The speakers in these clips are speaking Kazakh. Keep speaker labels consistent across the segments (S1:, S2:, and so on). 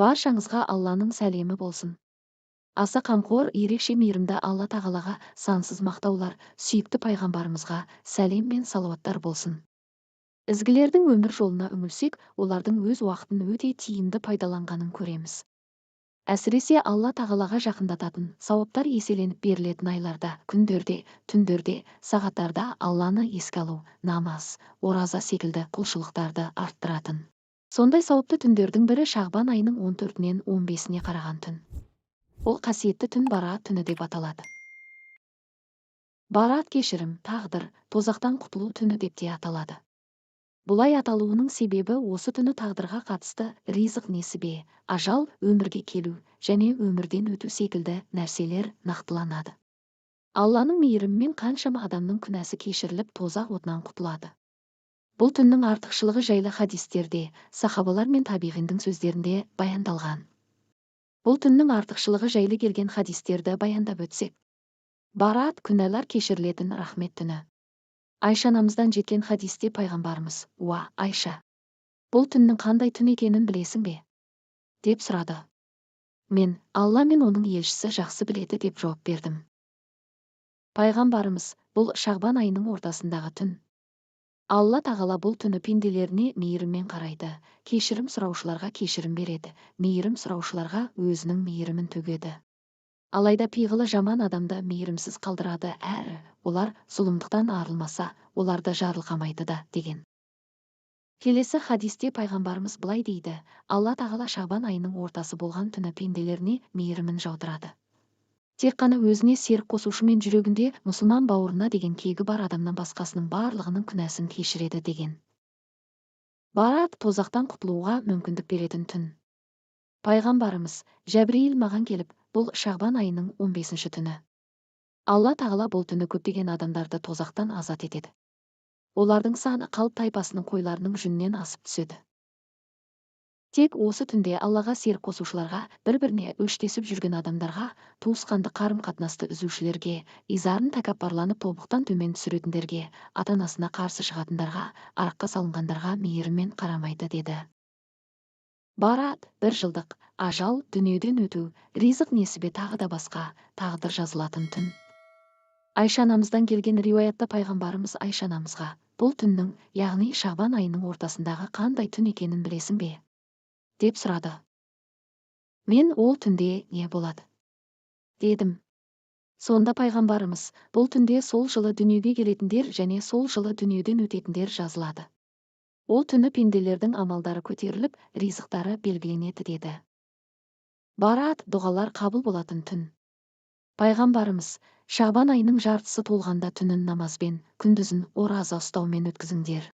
S1: Баршаңызға Алланың сәлемі болсын. Аса қамқор, ерекше мейірімді Алла Тағалаға сансыз мақтаулар, сүйікті пайғамбарымызға сәлем мен салауаттар болсын. Ізгілердің өмір жолына үңілсек, олардың өз уақытын өте тиімді пайдаланғанын көреміз. Әсіресе Алла Тағалаға жақындататын, сауаптар еселеніп берілетін айларда, күндерде, түндерде, сағаттарда Алланы еске алу, намаз, ораза секілді құлшылықтарды арттыратын. Сондай сауапты түндердің бірі Шағбан айының 14-інен 15-іне қараған түн. Ол қасиетті түн Бараат түні деп аталады. Бараат кешірім, тағдыр, тозақтан құтылу түні деп те аталады. Бұлай аталуының себебі осы түні тағдырға қатысты ризық несібе, ажал, өмірге келу және өмірден өту секілді нәрселер нақтыланады. Алланың мейірімімен қаншама адамның күнәсі кешіріліп, тозақ отынан құтылады. Бұл түннің артықшылығы жайлы хадистерде, сахабалар мен табиғиндің сөздерінде баяндалған. Бұл түннің артықшылығы жайлы келген хадистерді баяндап өтсек. Бараат күнәлар кешірілетін рахмет түні. Айша анамыздан жеткен хадисте пайғамбарымыз: "Уа, Айша, бұл түннің қандай түн екенін білесің бе?" деп сұрады. Мен: "Алла мен оның елшісі жақсы біледі", деп жауап бердім. Пайғамбарымыз: "Бұл Шағбан айының ортасындағы түн. Алла Тағала бұл түні пенделеріне мейіріммен қарайды, кешірім сұраушыларға кешірім береді, мейірім сұраушыларға өзінің мейірімін төгеді. Алайда пиғылы жаман адамды мейірімсіз қалдырады, әрі олар зұлымдықтан арылмаса, оларды жарылқамайды да", деген. Келесі хадисте пайғамбарымыз былай дейді: "Алла Тағала Шағбан айының ортасы болған түні пенделеріне мейірімін жаудырады. Тек қана өзіне серік қосушы мен жүрегінде мұсылман бауырына деген кегі бар адамнан басқасының барлығының күнәсін кешіреді", деген. Бараат тозақтан құтылуға мүмкіндік беретін түн. Пайғамбарымыз: "Жәбірейіл маған келіп, бұл Шағбан айының 15-ші түні. Алла Тағала бұл түні көптеген адамдарды тозақтан азат етеді. Олардың саны Қалып тайпасының қойларының жүнінен асып түседі. Тек осы түнде Аллаға серік қосушыларға, бір-біріне өштесіп жүрген адамдарға, туысқандық қарым-қатынасты үзушілерге, изарын тәкаппарланып тобықтан төмен түсіретіндерге, ата-анасына қарсы шығатындарға, араққа салынғандарға мейіріммен қарамайды", деді. Бараат бір жылдық, ажал, дүниеден өту, ризық несібе тағы да басқа тағдыр жазылатын түн. Айша анамыздан келген риуаятта пайғамбарымыз Айша анамызға: "Бұл түннің, яғни Шағбан айының ортасындағы қандай түн екенін білесің бе?" деп сұрады. Мен: "Ол түнде не болады?" дедім. Сонда пайғамбарымыз: "Бұл түнде сол жылы дүниеге келетіндер және сол жылы дүниеден өтетіндер жазылады. Ол түні пенделердің амалдары көтеріліп, ризықтары белгіленеді", деді. Бараат дұғалар қабыл болатын түн. Пайғамбарымыз: "Шағбан айының жартысы толғанда түнін намазбен, күндізін ораза ұстаумен өткізіңдер.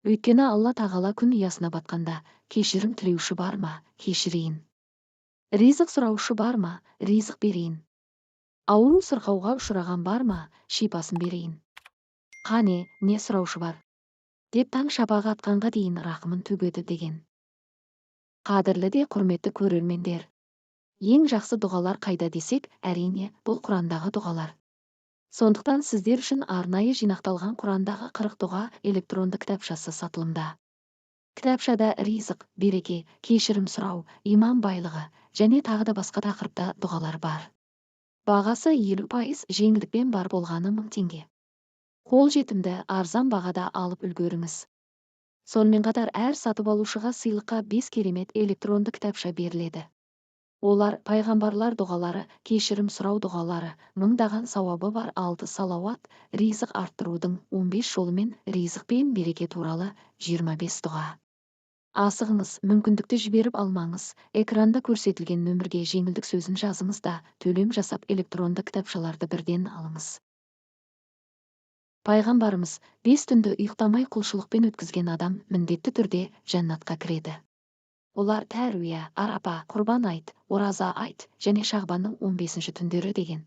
S1: Өйткені Алла Тағала күн ұясына батқанда: кешірім тілеуші бар ма, кешірейін. Ризық сұраушы бар ма, ризық берейін. Ауру сырқауға ұшыраған бар ма, шипасын берейін. Қане, не сұраушы бар?" деп таң шапағы атқанға дейін рақымын төгеді, деген. Қадірлі де құрметті көрермендер, ең жақсы дұғалар қайда десек, әрине, бұл Құрандағы дұғалар. Сондықтан сіздер үшін арнайы жинақталған Құрандағы 40 дұға электронды кітапшасы сатылымда. Кітапшада ризық, береке, кешірім сұрау, иман байлығы және тағы да басқа тақырыпта дұғалар бар. Бағасы 50% жеңілдікпен бар болғаны 1000 теңге. Қол жетімді арзан бағада алып үлгеріңіз. Сонымен қатар әр сатып алушыға сыйлыққа 5 керемет электронды кітапша беріледі. Олар: пайғамбарлар дұғалары, кешірім сұрау дұғалары, мыңдаған сауабы бар 6 салауат, ризық арттырудың 15 жолымен ризық пен береке туралы 25 дұға. Асығыңыз, мүмкіндікті жіберіп алмаңыз. Экранда көрсетілген нөмірге жеңілдік сөзін жазыңыз да, төлем жасап электронды кітапшаларды бірден алыңыз. Пайғамбарымыз: "5 түнді ұйықтамай құлшылықпен өткізген адам міндетті түрде жәннатқа кіреді. Олар: Тәруия, Арапа, Құрбан айт, Ораза айт және Шағбанның 15-ші түндері", деген.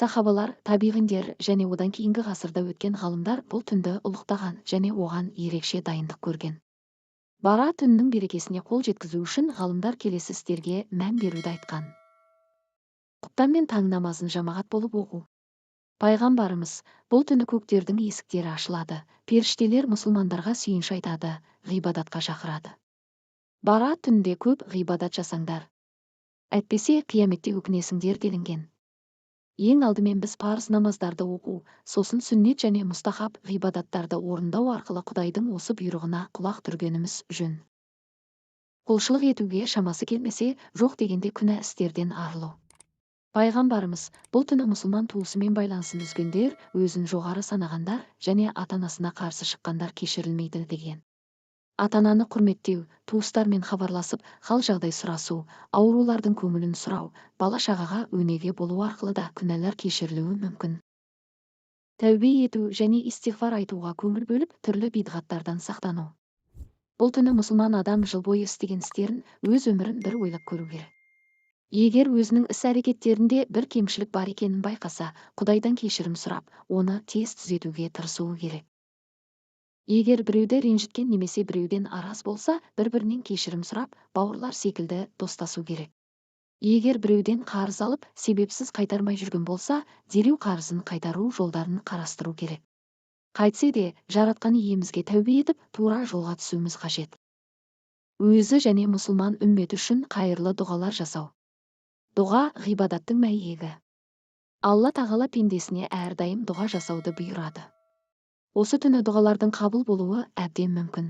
S1: Сахабалар, табиғиндер және одан кейінгі ғасырда өткен ғалымдар бұл түнді ұлықтаған және оған ерекше дайындық көрген. Бараат түнінің берекесіне қол жеткізу үшін ғалымдар келесі істерге мән беруді айтқан. Құптан мен таң намазын жамағат болып оқу. Пайғамбарымыз: "Бұл түні көктердің есіктері ашылады, періштелер мұсылмандарға сүйінші айтады, ғибадатқа шақырады. Бараат түнінде көп ғибадат жасаңдар. Әйтпесе қияметте өкінесіңдер делінген. Ең алдымен біз парыз намаздарды оқу, сосын сүннет және мұстахаб ғибадаттарды орындау арқылы Құдайдың осы бұйрығына құлақ түргеніміз жөн. Құлшылық етуге шамасы келмесе, жоқ дегенде күнә істерден арылу. Пайғамбарымыз бұл түні мұсылман туысымен байланысын үзгендер, өзін жоғары санағандар және ата-анасына қарсы шыққандар кешірілмейді деген. Ата-ананы құрметтеу, туыстармен хабарласып, хал-жағдай сұрасу, аурулардың көңілін сұрау, бала-шағаға өнеге болу арқылы да күнәлар кешірілуі мүмкін. Тәубе ету және истиғфар айтуға көңіл бөліп, түрлі бидғаттардан сақтану. Бұл түні мұсылман адам жыл бойы істеген істерін, өз өмірін бір ойлап көру керек. Егер өзінің іс-әрекеттерінде бір кемшілік бар екенін байқаса, Құдайдан кешірім сұрап, оны тез түзетуге тырысуы керек. Егер біреуді ренжіткен немесе біреуден араз болса, бір-бірінен кешірім сұрап, бауырлар секілді достасу керек. Егер біреуден қарыз алып, себепсіз қайтармай жүрген болса, дереу қарызын қайтару жолдарын қарастыру керек. Қайтсе де, жаратқан иемізге тәубе етіп, тура жолға түсуіміз қажет. Өзі және мұсылман үмметі үшін қайырлы дұғалар жасау. Дұға ғибадаттың мәйегі. Алла тағала пендесіне әрдайым дұға жасауды бұйырады. Осы түні дұғалардың қабыл болуы әбден мүмкін.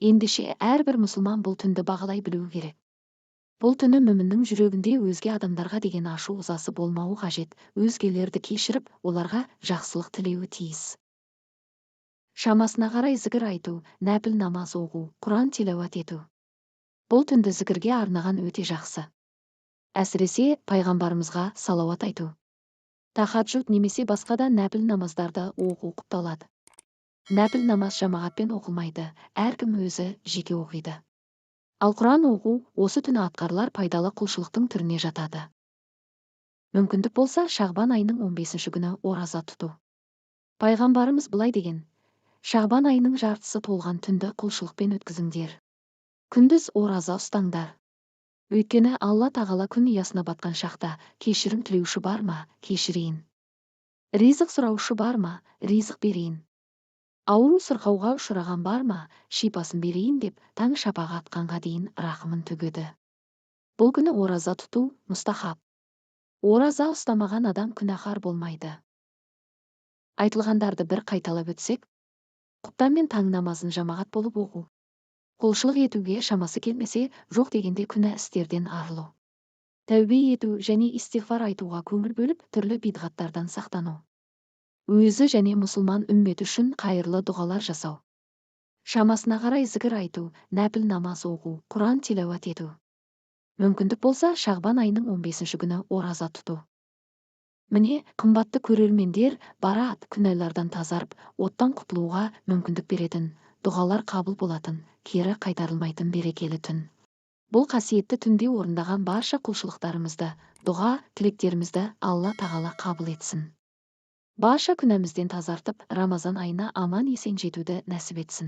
S1: Ендеше әрбір мұсылман бұл түнді бағалай білуі керек. Бұл түні мүміннің жүрегінде өзге адамдарға деген ашу ызасы болмауы қажет, өзгелерді кешіріп, оларға жақсылық тілеуі тиіс. Шамасына қарай зікір айту, нәпіл намаз оқу, Құран тилауат ету. Бұл түнді зікірге арнаған өте жақсы. Әсіресе пайғамбарымызға салауат айту. Тахаджуд немесе басқа да нәпіл намаздарды оқу құпталады. Нәпіл намаз жамағатпен оқылмайды, әркім өзі жеке оқиды. Ал Құран оқу осы түні атқарылар пайдалы құлшылықтың түріне жатады. Мүмкіндік болса, Шағбан айының 15 күні ораза тұту. Пайғамбарымыз былай деген: Шағбан айының жартысы толған түнді құлшылықпен өткізіңдер. Күндіз ораза ұстаңдар. Өйткені Алла тағала күн ұясына батқан шақта кешірім тілеуші бар ма, кешірейін. Ризық сұраушы бар ма, ризық берейін. Ауру сырқауға ұшыраған бар ма, шипасын берейін деп таң шапағы атқанға дейін рақымын төгеді. Бұл күні ораза тұту мұстахаб. Ораза ұстамаған адам күнәһар болмайды. Айтылғандарды бір қайталап өтсек, құптан мен таң намазын жамағат болып оқу. Құлшылық етуге шамасы келмесе, жоқ дегенде күнә істерден арылу. Тәубе ету және истиғфар айтуға көңіл бөліп, түрлі бидғаттардан сақтану. Өзі және мұсылман үмметі үшін қайырлы дұғалар жасау. Шамасына қарай зікір айту, нәпіл намаз оқу, Құран тилауат ету. Мүмкіндік болса, Шағбан айының 15 күні ораза тұту. Міне, қымбатты көрермендер, бараат күнәлардан тазарып, оттан құтылуға мүмкіндік беретін, дұғалар қабыл болатын, кері қайтарылмайтын берекелі түн. Бұл қасиетті түнде орындаған барша құлшылықтарымызды, дұға, тілектерімізді Алла тағала қабыл етсін. Барша күнәмізден тазартып, Рамазан айына аман есен жетуді нәсіп етсін.